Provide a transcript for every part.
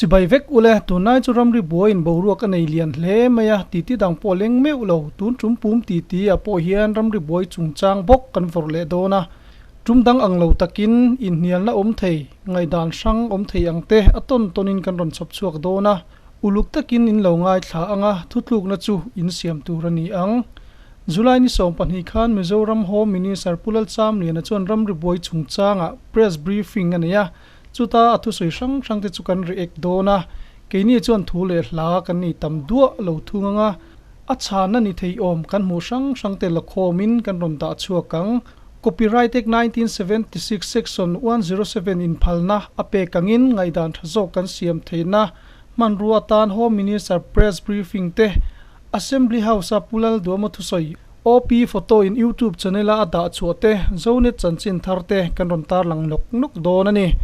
Chibai vek ule, tunlai chu ramri buaiin boruak a nei lian hle mai a, titi dang pawh a leng meuh lo. Tun tum pum titi ah pawh hian ramri buai chungchang bawk kan vawrh leh dawn a. Tum dang ang lo takin inhnialna awm thei, ngaihdan hrang awm thei ang te a tawn tawnin kan rawn chhawp chhuak dawn a. Uluk takin in lo ngaithla ang a, thutlukna chu in siam tur a ni ang. July ni 12 khan Mizoram Home Minister Pu Lalchamliana chuan ramri buai chungchangah press briefing a nei a, Chuta a thusawi hrang hrang te chu kan react dawn a, keini chuan thu leh hla kan nei tam duah lo thung ang a, a chhanna ni thei awm kan hmuh hrang hrang te la khawmin kan rawn dah chhuak ang. Copyright Act 1976 Section 107 in phalna a pek angin ngaihdan tha zawk kan siam theihna hmanrua atan Home Minister Press Briefing te Assembly House a Pu Lalduama thusawi OP photo in YouTube channel a a dah chhuah te, Zonet chanchin thar te kan rawn tarlang nawk nawk dawn a ni.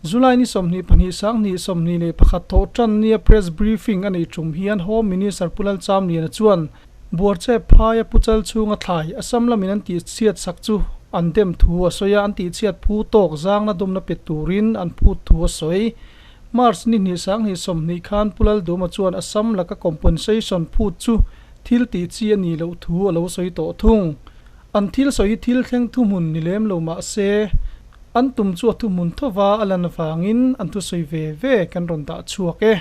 July ni 22 2021 thawh tan nia press briefing a neih tum hian Home Minister Pu Lalchamliana chuan Buarchep phaia Pu Chal chhunga thlai Assam lamin an tihchhiat sak chu an dem thu a sawi a, an tihchhiat phu tawk zangna dawmna pe turin an phut thu a sawi. March ni hnih 2020 khan Pu Lalduma chuan Assam laka compensation phut chu thil tih chi a nih loh thu a lo sawi tawh thung. An thil sawi hi thil thleng thuhmun ni lem lo mah se, an tum chu a thuhmun thova a lan avangin an thusawi ve ve kan rawn dah chhuak e.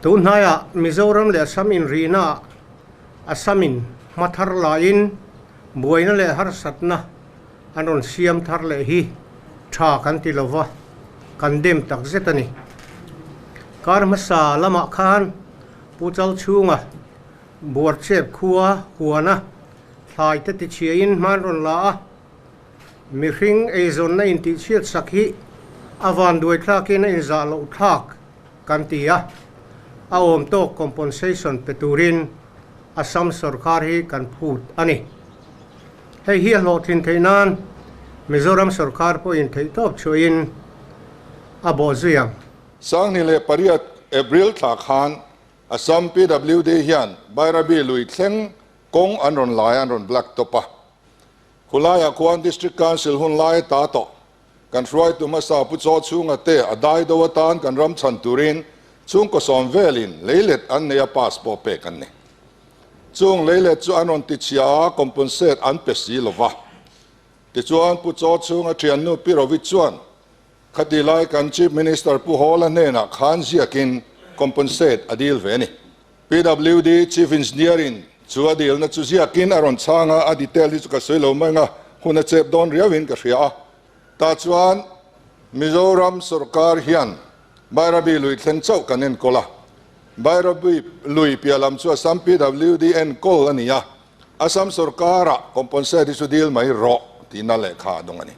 Tunhnaiah Mizoram leh Assam inrihnaah Assam-in hma thar laiin buaina leh harsatna An rawn siam thar leh hi tha kan ti lova, kan dem tak zet a ni. Kar hmasa lamah khan Pu Chalchhunga Buarchep khua huana thlai te tichhiain hman rawn la a, mihring eizawnna intihchhiat sak hi a vanduai thlakin a inzah loh thlak kan ti a, a awm tawk compensation pe turin Assam sorkar hi kan phut a ni. Hei hi a hlawhtlin theih nan Mizoram sorkar pawhin theihtawp chhuahin a bawh zui ang. 2008 April thla khan Assam PWD hian Bairabi lui thleng kawng an rawn lai a, an rawn black top a. Khulaiah khuan District Council hun lai ta tawh kan hruaitu hmasa Pu Chaw chhunga te a dai do atan kan ram chhan turin chhungkaw sawm velin leilet an nei a pass pawh pek an ni. Chung leilet chu an rawn ti chhia a, compensate an pe si lo va. Tichuan Pu Chaw chhunga thiannu Pi Rovi chuan khati lai kan Chief Minister Pu Hawla hnenah khan ziakin compensate a dil ve a ni. PWD Chief Engineer in chu a dilna chu ziakin a rawn chhang a, a detail hi chu ka sawi lo mai anga hun a chep dawn riauin ka hria a. Tah chuan Mizoram sorkar hian Bairabi lui thleng chauh kan enkawl a, Bairabi lui piah lam chu Assam PWD enkawl a ni a, Assam sorkarah compensate hi chu dil mai rawh tihna lehkha a dawng a ni.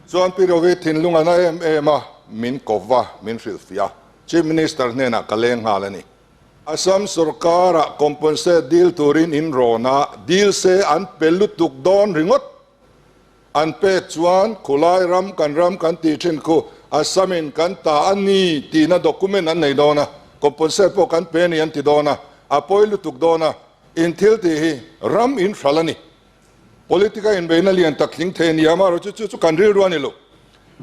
Chuan Pi Rovi thinlung a na em em a, min kawp va, min hrilhfiah a, Chief Minister hnenah ka leng nghal a ni. Assam sorkarah compensate dil turin in rawn a, dil se an pe lutuk dawn ringawt. An pek chuan khulai ram kan ram kan tih thin khu Assam-in kan ta a ni tihna document an nei dawn a, compensate pawh kan pe a ni an ti dawn a, a pawi lutuk dawn a, in thil tih hi ram in hral a ni. Politic-a inbeihna lian tak tling thei a ni a, amaherawhchu chu chu kan rilru a ni lo.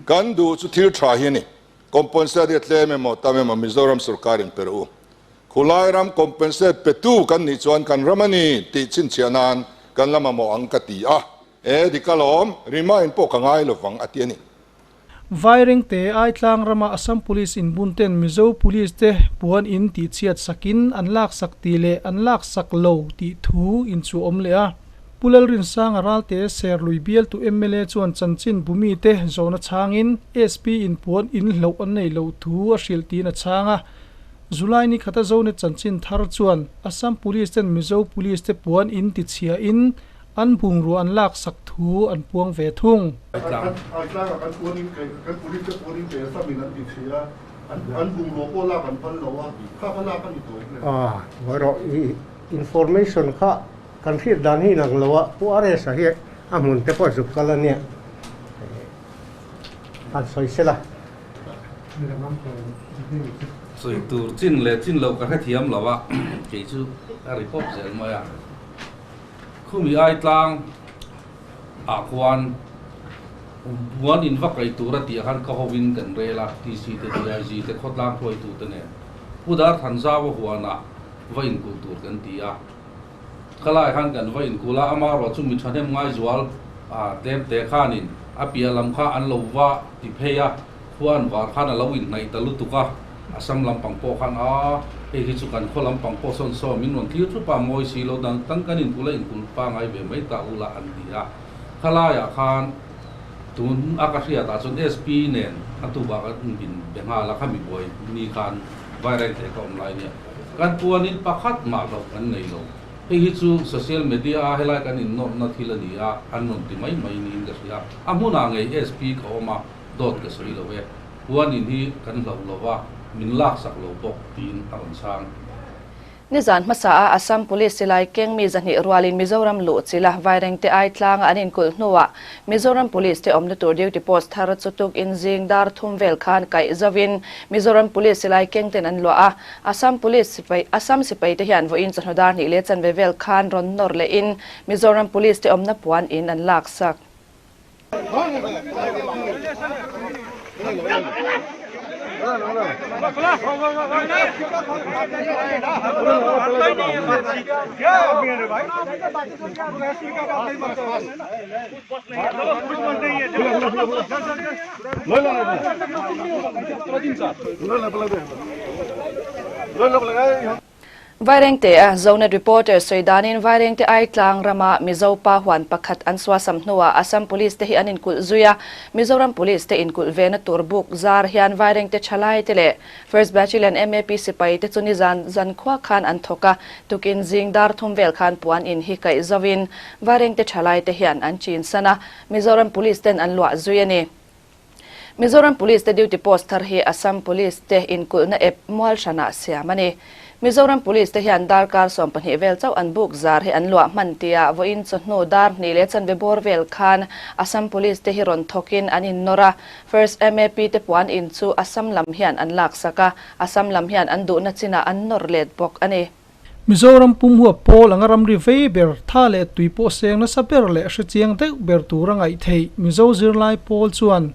Kan duh chu thil tha hi a ni. Compensate hi a tlem emaw tam emaw Mizoram sorkarin pe rawh u. Khulai ram compensate petu kan nih chuan kan ram a ni tih chhinchhiah nan kan la mamawh ang ka ti a. E dik alawm, remind pawh ka ngai lovang a ti a ni. Vairengte Aitlang rama Assam Police inbun ten Mizo Police te puan in tihchhiat sakin an laksak tih leh an laksak lo tih thu inchuh awm leh a. Pu Lalrinsanga Ralte Serlui bialtu mla chuan chanchin bumi te zawhna chhangin SP in puan in hloh an nei loh thu a hrilh tiin a chhang a. July ni khata Zonet chanchin thar chuan Assam Police ten Mizo Police te puan in tichhiahin An bungrua an laksak thu an puang ve thung. Aitlangah kan puan in kan police te puan in ke Assamin an ti thei a, an bungrua pawh lak an phal lo a, kha kha lak a ni tawh em le? A, vawi i information kha kan hriat dan hi inang lo a, Pu RS-a hi a hmun te pawh zuk kal a nia, han sawi sela. Sawi tur chin leh chin loh ka hrethiam lo a, kei chu a ri pawp zel mai a. Khumi Aitlang ah khuan Puan in va kaih tur a tih ah khan ka hovin kan rel a, TC te, DIG te, khawtlang hruaitu te nen Pu Darthanzaua huanah va inkulh tur kan ti a. Khalai khan kan va inkulh a, amaherawh chu mi thahnem ngaizual tlem te khanin a piah lam kha an lo va ti phei a, khua an var khan a lo inhnaih ta lutuk a, Assam lampang pawh khan a, hei hi chu kan khaw lampang pawh sawn saw min rawn thlir thup a, mawi si lo dang tan kan inkulh a, inkulh pangai ve mai ta ula an ti a. Khalaiah khan tun a ka hriatah chuan SP nen a tukah kan bin be nghal a, khami buai ni khan Vairengte ka awm lai nia. Kan puanin pakhat mah hlauh kan nei lo. Hei hi chu social media a helai kan innawrhna thil a ni a, an rawn ti mai mai niin ka hria. A hmunah ngei SP ka awm a, dawt ka sawi lo e. Puanin hi kan hlauh lo va, min laksak lo bawk tiin a rawn chhang. Nizan hmasa a Assam Police silai keng mi zahnih rualin Mizoram luh chila Vairengte ai tlanga an inkulh hnuah Mizoram Police te awmna tur duty post thar chu tukin zing dar thum vel khan kaih zovin Mizoram Police silai keng ten an luah a, Assam Police sipai Assam sipai te hian vawiin chawhnu dar hnih leh chanve vel khan rawn nawr lehin Mizoram Police te awmna puan in an laksak. Vairengte a Zonet reporter sawi danin Vairengte ai tlang rama Mizo pa huan pakhat an suasam hnuah Assam Police te hi an inkulh zui a, Mizoram Police te inkulh ve na tur buk zar hian Vairengte thalai te leh First Battalion MAP sipai te chu nizan zankhua khan an thawk a, tukin zing dar thum vel khan puan in hi kaih zovin Vairengte thalai te hian an chin san a, Mizoram Police ten an luah zui a ni. Mizoram Police te duty post thar hi Assam Police te inkulhna ep mual hranah siam a ni. Mizoram Police te hian darkar 12 vel chauh an buk zar hi an luah hman tia vawiin chawhnu dar hnih leh chanve bawr vel khan Assam Police te hi rawn thawkin an innawr a. First MAP te puan in chu Assam lam hian an laksak a, Assam lam hian an duhna chinah an nawr let bawk a ni. Mizoram pumhua pawl anga ramri vei ber, tha leh tui pawh seng nasa ber leh hrechiang deuh ber tura ngaih theih Mizo zirlai pawl chuan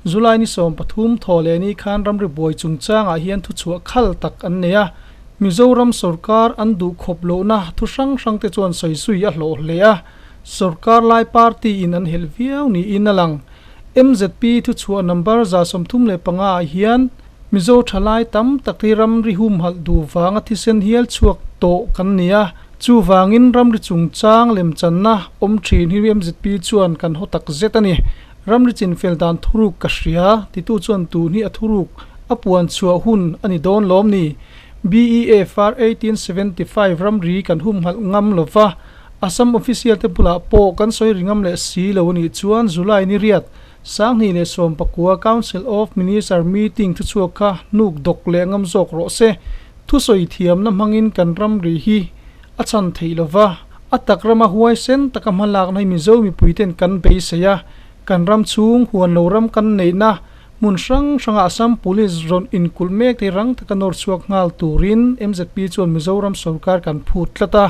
July ni 13 thaw leh ni khan ramri buai chungchangah hian thuchhuah khal tak an nei a. Mizoram sorkar an duh khawp lohna thu hrang hrang te chuan sawisui a hlawh hle a, sorkar lai party in an helh viau niin a lang. MZP thuchhuah number 135 ah hian Mizo thalai tam tak hi ramri humhalh duh vanga thisen hial chhuak tawh kan ni a, chuvangin ramri chungchang lemchanna awm thin hi MZP chuan kan haw tak zet a ni. Ramri chinfel dan thuruk ka hria, titu chuan tun hi a thuruk a puan chhuah hun a ni dawn lawm ni? BEFR 1875 ramri kan humhalh ngam lova, Assam official te bulah pawh kan sawi ri ngam leh si lo a nih chuan July ni riat 2019 Council of Minister meeting thuchhuak kha hnuk dawk leh ngam zawk rawh se. Thusawi thiamna hmangin kan ramri hi a chhan theih lova, a tak rama huaisen taka hmalakna hi Mizo mipuiten kan beisei a, kan ram chhung huan lo ram kan neihna hmun hrang hranga Assam Police rawn inkulh mek te rang taka nawr chhuak nghal turin MZP chuan Mizoram sorkar kan phut tlat a.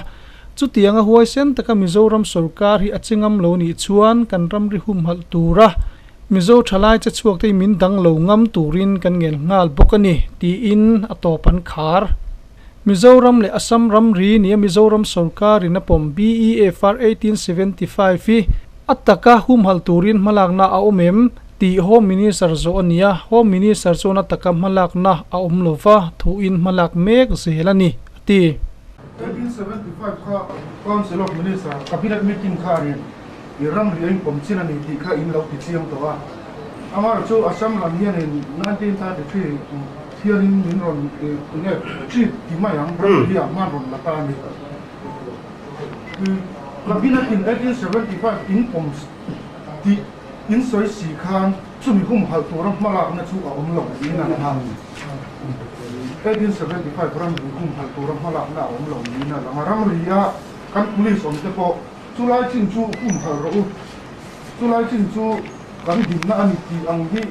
Chutianga huaisen taka Mizoram sorkar hi a che ngam lo nih chuan kan ramri humhalh tura Mizo thalai che chhuak te hi min dang lo ngam turin kan ngel nghal bawk a ni, tiin a tawp an khar. Mizoram leh Assam ramri nia Mizoram sorkarin a pawm BEFR 1875 hi a taka humhalh turin hmalakna a awm em tih Home Minister zawh a ni a, Home Minister chuan a taka hmalakna a awm lova thuin hmalak mek zel a ni, a ti. 1875 kha Council of Minister Cabinet meeting kha nen i ramri a inpawm chin a ni tih kha in lo ti chiang tawh a. Amaherawhchu chu Assam lam hianin 1933 thianin min rawn nge treat ti mai ang ramri ah hman rawn la ta a ni. Cabinet in 1875 inpawm tih in sawi si khan chumi humhalh tura hmalakna chu a awm lo niin a lang a. 1875 ramri humhalh tura hmalakna a awm lo niin a lang a. Ramri a kan police awm te pawh chulai chin chu humhalh rawh u, chulai chin chu kan dinna a ni tih ang hi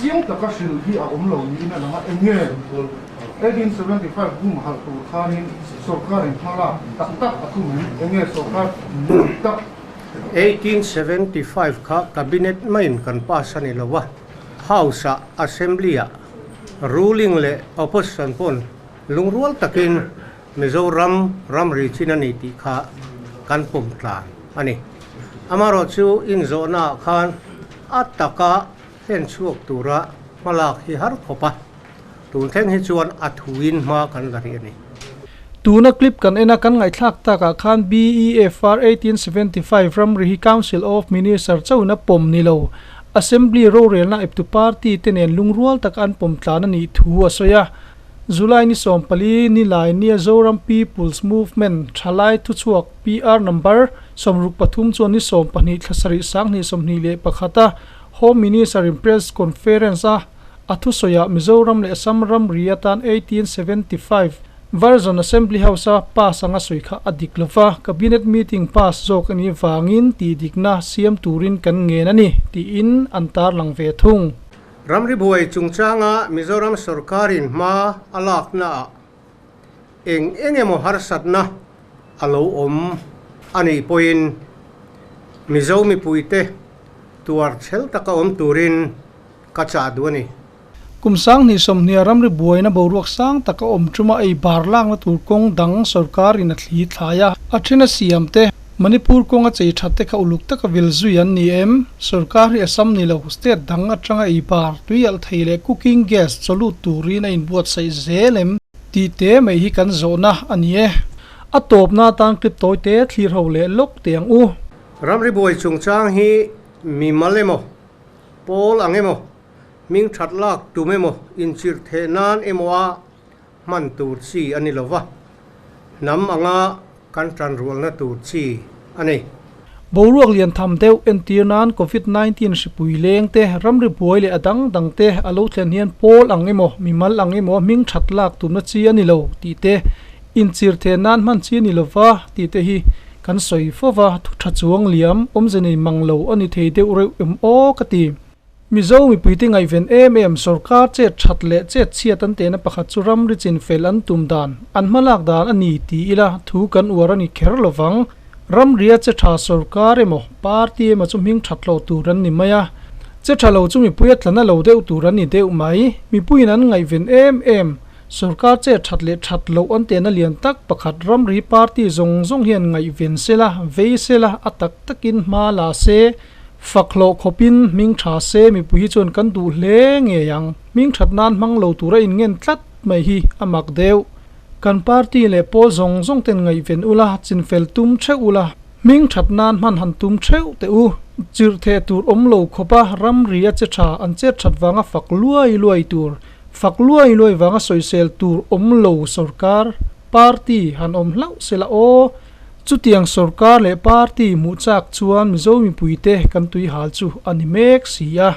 chiang taka hrilh hi a awm lo niin a lang a. Eng nge 1875 humhalh tur khanin sorkarin hmalak tak tak a tum em? Eng nge sorkar tak? 1875 kha Cabinet maiin kan pass a ni lo a, House-ah, Assembly-ah ruling leh opposition pawn lungrual takin Mizoram ramri chin a ni tih kha kan pawm tlan a ni. Amaherawhchu inzawhnaah khan a taka hlen chhuak tura hmalak hi har khawp a, tun thleng hi chuan a thuin hma kan la rih a ni. Tuna clip kan en a kan ngaihthlak takah khan BEFR 1875 ramri hi Council of Minister chauhin a pawm ni lo, Assembly rorelna eptu party te nen lungrual taka an pawm tlan a nih thu a sawi a. July ni 14 nilai nia Zoram People's Movement thalai thuchhuak PR number 63 chuan ni 12 thla sarih sanghnih 21 a Home Minister in Press Conference a a thusawiah Mizoram leh Assam ramri atan 1875 Version Assembly House a pass anga sawi kha a dik lova, Cabinet meeting pass zawk a nih vangin tihdikna siam turin kan ngen a ni, tiin an tarlang ve thung. Ramri buai chungchanga Mizoram sorkarin hma a laknaah eng eng emaw harsatna a lo awm a nih pawhin Mizo mipuite tuar chhel taka awm turin ka chah duh a ni. Kum sanghnih sawmhnih a ramri buaina boruak sang tak a awm ṭuma ei bar lakna tur kawng dang sorkarin a thli thlai a, a ṭhen a siam te, Manipur kawng a chei ṭhat te kha uluk taka vil zui an ni em? Sorkar hi Assam ni lo, state dang aṭanga ei bar, tuialh thei leh cooking gas chawlut turin a inbuatsaih zel em? Tih te mai hi kan zawhna a ni e. A tawpna atan clip tawi te thlir ho leh lawk teh ang u. Ramri buai chungchang hi mimal emaw, pawl ang emaw, Hming that lak tum emaw, inchirh theh nan emaw a hman tur chi a ni lo va, hnam anga kan tanrualna tur chi a ni. Boruak lian tham deuh entir nan Covid 19 hripui leng te, ramri buai leh a dang dang te a lo thlen hian pawl ang emaw, mimal ang emaw hming that lak tumna chi a ni lo tih te, inchirh theh nan hman chi a ni lo va tih te hi kan sawi fo va, thu tha chuang liam awmze nei mang lo a ni thei deuh reuh em aw ka ti. Mizo mipuite ngaihven em em sorkar chet that leh chet chhiat an tehna pakhat chu ramri chin fel an tum dan, an hmalak dan a ni ti ila thu kan uar a ni kher lovang. Ramria che tha sorkar emaw, party emaw chu hming that loh tur an ni mai a, che tha lo chu mipui a tlana lo deuh tur an ni deuh mai. Mipuiin an ngaihven em em sorkar chet that leh that loh an tehna lian tak pakhat ramri party zawng zawng hian ngaihven sela, vei sela, a tak takin hma la se, Fak hlawh khawpin hming tha se mipui hi chuan kan duh hle ngei ang. Hming that nan hmang lo tura inngen tlat mai hi a mak deuh. Kan party leh pawl zawng zawng ten ngaihven ula, chinfel tum theuh ula, hming that nan hman han tum theuh teh u. Chirh theh tur awm lo khawpa ramri a che tha an chet that vanga fak luai luai tur, fak luai luai vanga sawisel tur awm lo sorkar, party, han awm hlauh sela aw. Chutiang sorkar leh party hmuh chak chuan Mizo mipuite kan tuihal chu a ni mek si a.